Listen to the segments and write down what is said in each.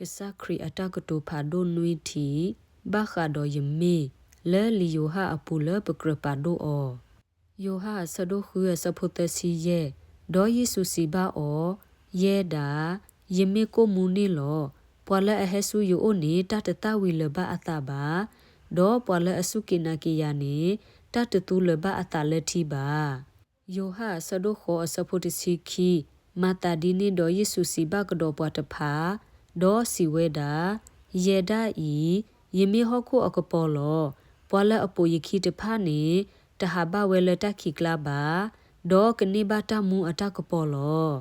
ကစၢ်ခရံာ်အတၢ်ကတိၤဖးဒိၣ်နွံထံၣ်, ဘၣ်ဃးဒီးယမ့ၢ်, လၢလံာ်ယိၤဟၣ်အပူၤလၢပကြၢးပာ်ဒိၣ်အီၤ. ယိၤဟၣ်အဆၢဒိၣ်ဃုအဆၢဖိသၢဆံယဲၢ်, ဒီးယ့ၣ်ၡူးစံးဘၣ်အီၤ, ယဲဒၣ်, ယမ့ၢ်ကိၣ်မူန့ၣ်လီၤ. ပှၤလၢအဟဲဆူယအိၣ်န့ၣ် တၢ်တသၣ်ဝံၤလၢၤဘၣ်အသးဘၣ်, ဒီးပှၤလၢအစူၢ်က့ၤနာ်က့ၤယၤန့ၣ်, တၢ်တသူလၢၤဘၣ်အသးလၢထံဘၣ်. ယိၤဟၣ်အဆၢဒိၣ်ဃိးအဆၢဖိတဆံခံ, မၤသးဒ်န့ၣ်ဒီးယ့ၣ်ၡူးစံးဘၣ်ကဒီးပှၤတဖၣ်, ဒီးစံးဝဲဒၣ်, ယဲဒၣ်အံၤ, ယမ့ၢ်ဟီၣ်ခိၣ်အကပီၤလီၤ. ပှၤလၢအပိာ်ယခံတဖၣ်န့ၣ်, တဟးဘၣ်ဝဲလၢတၢ်ခံးကျါဘၣ်, ဒီးကန့ၢ်ဘၣ်တၢ်မူအတၢ်ကပီၤလီၤ.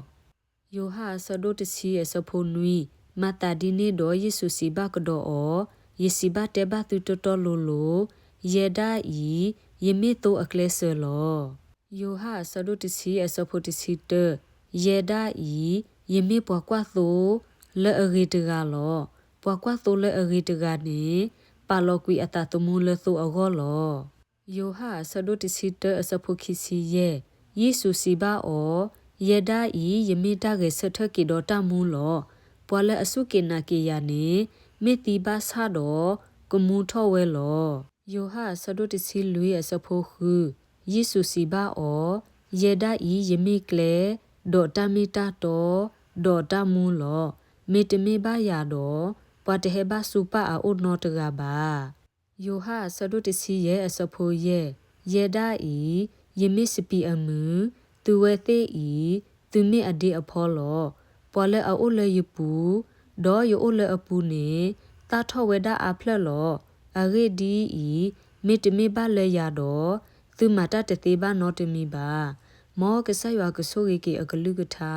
ယိၤဟၣ်အဆၢဒိၣ်တဆံအဆၢဖိနွံ, မၤသးဒ်န့ၣ်ဒီးယ့ၣ်ၡူးစံးဘၣ်ကဒီးအီၤ, ယစံးဘၣ်တဲဘၣ်သုတီတီလိၤလိၤ, ယဲဒၣ်အံၤ, ယမ့ၢ်သိအကျဲစၢၤလီၤ. ယိၤဟၣ်အဆၢဒိၣ်တဆံအဆၢဖိတဆံတၢ, ယဲဒၣ်အံၤ, ယမ့ၢ်ပှၤကွၢ်သိ, လၢအဂ့ၤတဂၤလီၤ. ပှၤကွၢ်သိလၢအဂ့ၤတဂၤန့ၣ်, ပာ်လီၤကွံာ်အသးသမူလၢသိအဂီၢ်လီၤ. ယိၤဟၣ်အဆၢဒိၣ်တဆံတၢအဆၢဖိခံဆံယဲၢ်, ယ့ၣ်ၡူးစံးဘၣ်အီၤ, ယဲဒၣ်အံၤ, ယမ့ၢ်တၢ်ဂဲၤဆၢထၢၣ်က့ၤဒီးတၢ်မူလီၤ. ပှၤလၢအစူၢ်က့ၤနာ်က့ၤယၤန့ၣ်, မ့ၢ်သံဘၣ်ဆၣ်ဒီး, ကမူထီၣ်ဝဲလီၤ. ယိၤဟၣ်အဆၢဒိၣ်တဆံလွံၢ်အဆၢဖိဃု, ယ့ၣ်ၡူးစံးဘၣ်အီၤ, ယဲဒၣ်အံၤ, ယမ့ၢ်ကျဲ, ဒီးတၢ်မ့ၢ်တၢ်တီ, ဒီးတၢ်မူလီၤ. မ့တမ့ၢ်ဘၣ်ယၤဒီး, ပှၤတဟဲဘၣ်ဆူပၢ်အအိၣ်နီတဂၤဘၣ်. ယိၤဟၣ်အဆၢဒိၣ်တဆံယဲၢ်အဆၢဖိယဲၢ်, ယဲဒၣ်အံၤ, ယမ့ၢ်စပံးအမုၢ်, သုဝဲသ့ၣ်အံၤ, သုမ့ၢ်အဒ့အဖီလီၤ. ပှၤလၢအအိၣ်လၢယပူၤ, ဒီးယအိၣ်လၢအပူၤန့ၣ်, သၣ်ထီၣ်ဝဲဒၣ်အါဖျၢၣ်လီၤ. အဂ့ၢ်ဒ်အံၤ, မ့တမ့ၢ်ဘၣ်လၢယၤဒီး, သုမၤတၢ်တသ့ဘၣ်နီတမံၤဘၣ်. မ်ကစၢ်ယွၤကဆိၣ်ဂ့ၤက့ၤအကလုၢ်ကထါ,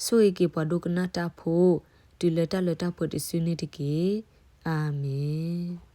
ဆိၣ်ဂ့ၤက့ၤပှၤဒိကနၣ်တၢ်ဖိ, တုၤလၢတၢ်လၢတၢ်ပှဲၤတစုန့ၣ်တက့ၢ်. အၤမ့ၣ်.